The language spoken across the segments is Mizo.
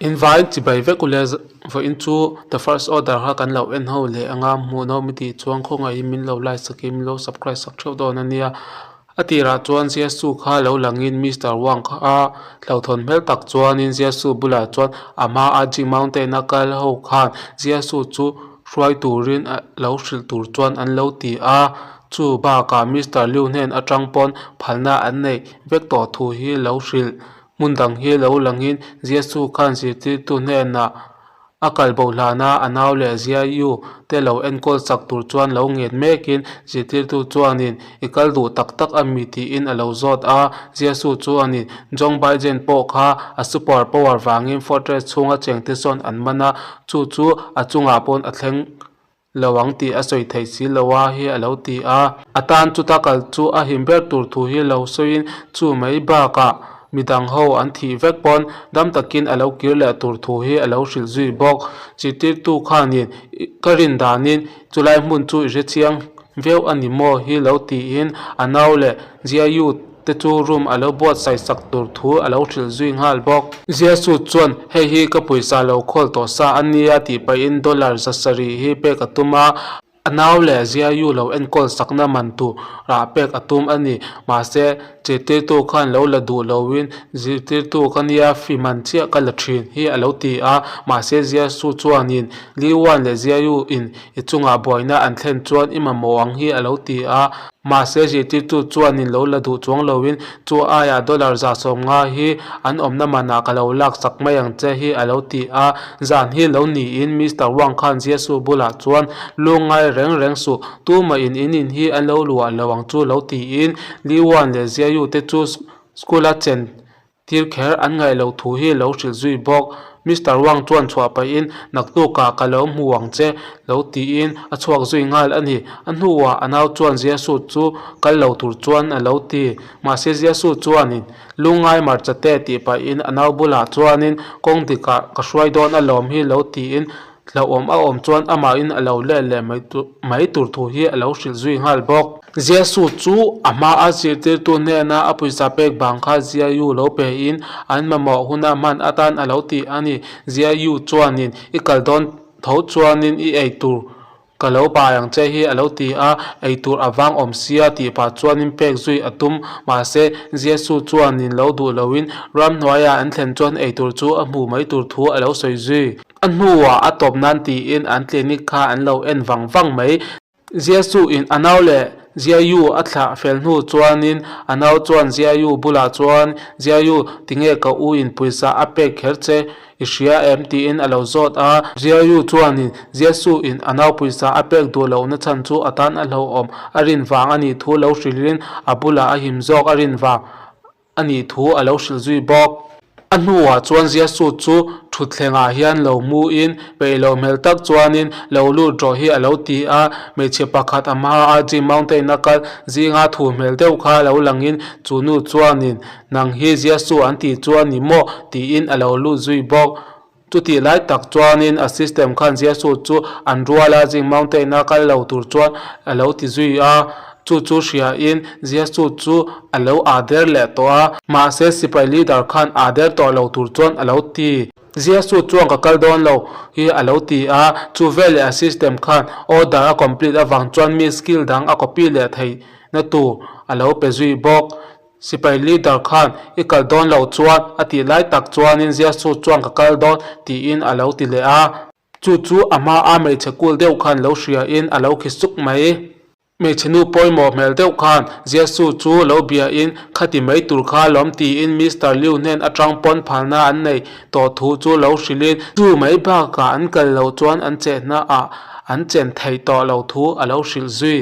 In vaiin chibai vek ule vawiin chu the first order kha kan lo en ho leh anga hmuhnawm i tih chuan khawngaihin min lo like sakin min lo subscribe sak theuh dawn a nia. A tirah chuan Jiasu kha lo langin Mister Wang kha hlauhthawn hmel tak chuanin Jiasu bulah chuan a hma a Jing Mountain a kal ho khan Jiasu chu hruai turin lo hrilh tur chuan an lo ti a. Chu bakah Mister Liu hnen atang pawn phalna an neih vek tawh thu hi lo hrilh. Hmun dang hi lo langin Jesu khan zirtirtu hnenah a kal bo hlana a nau leh Ziayu te lo enkawl chak tur chuan lo ngen mekin zirtirtu chuanin i kal duh tak tak a mi tiin a lo zawt a. Jesu chuanin Jong Biden pawh kha a super power vangin fortress chhunga chengte sawn an man a, chu chu a chungah pawn a thleng lo ang tih a sawi theih si lo a hi a lo ti a. A tan chuta kal chu a him ber tur thu hi lo sawiin chu mai bakah midang ho an thih vek pawn dam takin a lo kir leh tur thu hi a lo hrilh zui bawk. Zirtirtu khanin ka rin danin chulai hmun chu i hrechiang viau a ni maw hi lo tiin a nau leh Jiayu te chu room a lo buatsaih sak tur thu a lo hrilh zui nghal bawk. Jesu chuan, Hei hi ka pawisa lo khawl tawh sa a nia tih pahin dollar zasarih hi pek a tum a, a nau leh Jiayu lo enkawl sakna man tur ah pek a tum a ni. Mahse, zirtirtu khan lo la duh loin zirtirtu ka nia fi man chiah ka la thin hi a lo ti a. Mahse, Jesu chuanin Liuan leh Jiayu in i chungah buaina an thlen chuan i mamawh ang hi a lo ti a. Mahse, zirtirtu chuanin lo la duh chuang loin chu aiah dollar 150 hi an awmna manah ka lo lak sak mai ang che hi a lo ti a. Zan hi lo niin Mister Wang khan Jesu bulah chuan lu ngai reng reng suh, tumah in in in hi an lo luah lo ang chu lo tiin Li Wan leh Ziayu te chu school a chen Thil kher an ngaih loh thu hi lo hrilh zui bawk. Mister Wang chuan chhuah pahin, Naktukah ka lo hmu ang che, lo tiin a chhuak zui nghal a ni. A hnuah a nau chuan Jiasu chu kal lo tur chuan a lo ti. Mahse Jiasu chuanin, Lungngai marchate tih pahin a nau bulah chuanin kawng dikah ka hruai dawn alawm hi lo tiin Hlauhawm a awm chuan amahin a lo let leh mai tur thu hi a lo hrilh zui nghal bawk. Jesu chu a hmaa zirtirtu hnena a pawisa pek vang kha Ziayu lo pein an mamawh huna hman atan a lo ti a ni. Ziayu chuanin, I kal dawn tho chuanin i ei tur ka lo pai ang che hi a lo ti a, ei tur a vang awm sia tih pah chuanin pek zui a tum. Mahse, Jesu chuanin lo duh loin ramhnuaiah an thlen chuan ei tur chu a hmu mai tur thu a lo sawi zui. A hnuah a tawp nan tiin an clinic kha an lo en vang vang mai. Jesu in a nau leh Jiayu a thlah fel hnu chuanin a nau chuan Jiayu bulah chuan, Jiayu, tinge ka u in pawisa a pek kher che i hria em? tiin a lo zawt a. Jiayu chuanin Jesu in a nau pawisa a pek duh lohna chhan chu a tan a hlauhawm a rin vang a nih thu lo hrilhin a bulah a him zawk a rin vang a nih thu a lo hrilh zui bawk. A hnuah chuan Jesu chu thutthlengah hian lo hmuin peih loh hmel tak chuanin lo lut rawh hi a lo ti a, hmeichhe pakhat a hma a Jim Mountain a kal zinga thu hmel deuh kha lo langin chu nu chuanin nang hi Jesu an tih chuan ni maw tiin a lo lut zui bawk. Chutih lai tak chuanin a system khan Jesu chu an rual a, Jing Mountain a kal lo tur chuan a lo ti zui a, chu chu hriain Jesu chu a lo aa der leh tawh a, mahse sipai leader khan aa der tawh lo tur chuan a lo ti. Jesu chuan ka kal dawn lo hi a lo ti a, chu veleh a system khan order a complete avang chuan mi skill dang a copy leh theihna tur a lo pe zui bawk. Sipai leader khan i kal dawn loh chuan a tih lai tak chuanin Jesu chuan ka kal dawn tiin a lo ti leh a. Chu chu a hma a hmeichhe kul deuh khan lo hriain a lo khi suk mai. Hmeichhe nu pawimawh hmel deuh khan Jesu chu lo biain khati mai tur kha lawm tiin Mister Liu hnen atang pawn phalna an nei tawh thu chu lo hrilhin chu mai bakah an kal loh chuan an chehna ah an chen theih tawh loh thu a lo hrilh zui.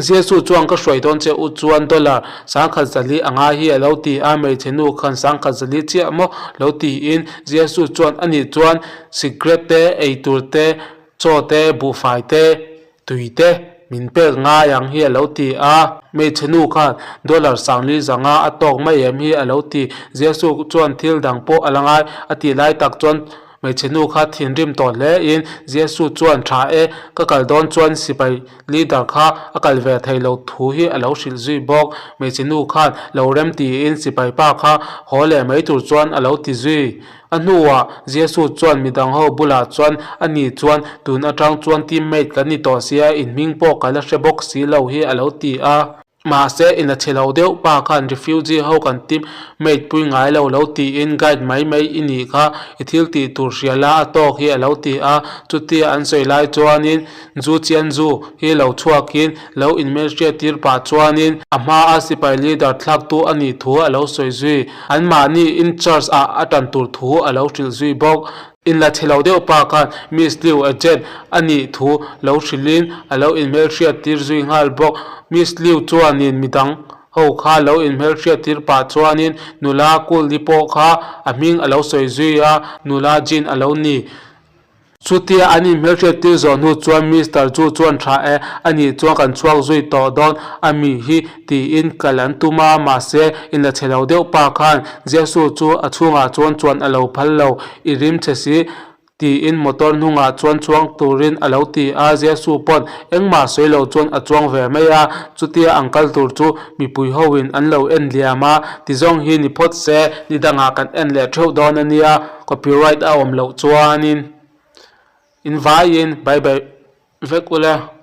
Jesu chuan ka hruai dawn che u chuan dollar 10,400 a ngai hi a lo ti a, hmeichhe nu khan 10,400 chiah maw lo tiin Jesu chuan a nih chuan cigarette te, eitur te, chaw te, buhfai te, tui te min pek ngai ang hi a lo ti a, hmeichhe nu khan dollar 4,500 a tawk mai em hi a lo ti. Jesu chuan thil dang pawh a la ngai a tih lai tak chuan Hmeichhe nu kha thinrim tawh hle in Jesu chuan tha e, ka kal dawn chuan sipai leader kha a kal ve thei lo thu hi a lo hrilh zui bawk. Hmeichhe nu khan lo rem tiin sipai pa kha haw leh mai tur chuan a lo ti zui. A hnuah Jesu chuan midang ho bulah chuan ani chuan tun atang chuan teammate kan ni tawh sia, in hming pawh ka la hre bawk si lo hi a lo ti a. Mahse, in la chhe lo deuh pa khan refugee ho kan teammate pui ngai lo lo tiin guide mai mai i nih kha, i thil tih tur hria la a tawk hi a lo ti a. Chutia an sawi lai chuanin Zu Chianzu hi lo chhuakin lo inhmelhriat tir pah chuanin a hmaa sipai leader thlaktu a nih thu a lo sawi zui. Anmahni in charge ah a tan tur thu a lo hrilh zui bawk. Inla chhe lo deuh pa khan Miss Liu agent a nih thu lo hrilhin a lo inhmelhriat tir zui nghal bawk. Miss Liu chuanin midang ho kha lo inhmelhriat tir pah chuanin nula Kulli pawh kha a hming a lo sawi zui a, nula Jean a lo ni. Chutia an inhmelhriat tir zawh hnu chuan Mister Chu chuan tha e, ani chuan kan chhuak zui tawh dawn a mi hi tiin kal an tum a, mahse inla chhe lo deuh pa khan Jesu chu a chhungah chuan chuan a lo phal lo, i rim chhe si tiin motor hnungah chuan chhuang turin a lo ti a, Jesu pawn engmah sawi lo chuan a chuang ve mai a, chutia an kal tur chu mipui hoin an lo en liam a, tizawng hi ni phawt se ni dangah kan en leh theuh dawn a nia. Copyright a awm loh chuanin in vaiin bye bye vek ula.